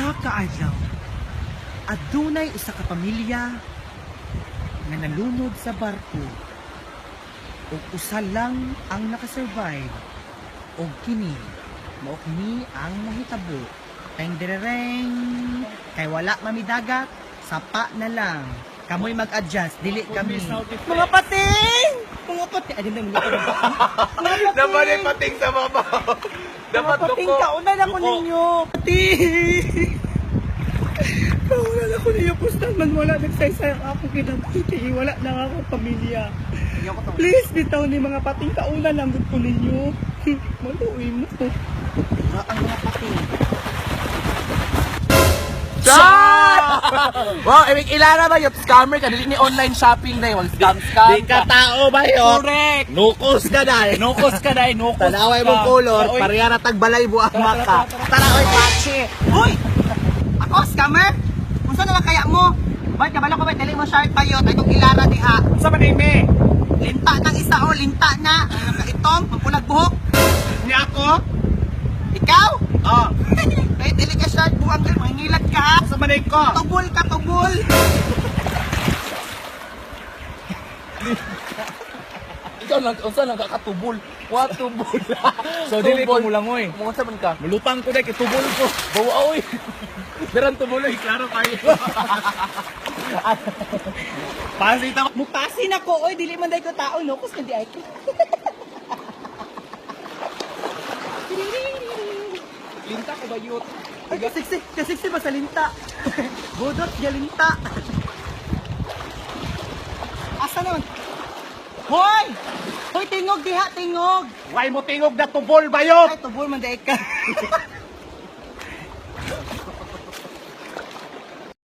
Usa ka adlaw, adunay usa ka pamilya nga nalunod sa barko ug usa lang ang nakasurvive, ug kini mao kini ang nahitabo. Teng derereng! Kay wala mami dagat, sapa na lang. Kamoy mag-adjust, dili kami. Mga pating! Mga pating! Ay, di na, mga pating! Dapat ay pating sa babaw. Dapat Mga pating, duko. kauna na ko Duko. ninyo. Pating! Kauna na ko ninyo. Kustan man wala. Nagsaysay ang akong kinabuhi. Wala na nga akong pamilya. Please, bitaw ni mga pating. Kauna lang gud ko ninyo. Maluoy mo. Ang mga pating. Wow, ibig ilara ba yung scammer ka? Dili ni online shopping na yun. Scam, scam. Di ka tao ba yun? Correct. Nukos ka dahil. Nukos ka dahil, nukos Tanaway ka. mong color, Oy, pareha na tagbalay buang maka. Tara, oy, Pachi. Hoy! Ako, scammer? Unsa na lang kaya mo? Bay, kabalo ko ba? Dali mo shark pa yun. Ay, itong ilara diha. Sa man ime? Linta ng isa o, linta na. Ay, nakaitong, mapulag buhok. Ni ako? Ikaw? Oh. Ay, dili ka shark, buang ka, mangilat ka. Ha? Sa man ko? Tubol ka, tubol. Ikaw lang, unsa lang kakatubol. Wa tubol. So dili ko mulangoy. Mga sa man ka? Mulupang ko dahil kitubol ko. Bawa oy. Meron tubol oy, klaro kayo. Pasita ko. Mupasin ako, oy, dili man day ko tao, no? Kus kundi ay ko. Linta ko ba yut? Ay, kasiksi, kasiksi ba sa linta? Budot, galinta. Asa naman? Hoy! Hoy, tingog diha, tingog! Why mo tingog na tubol ba yun? Ay, tubol man day ka.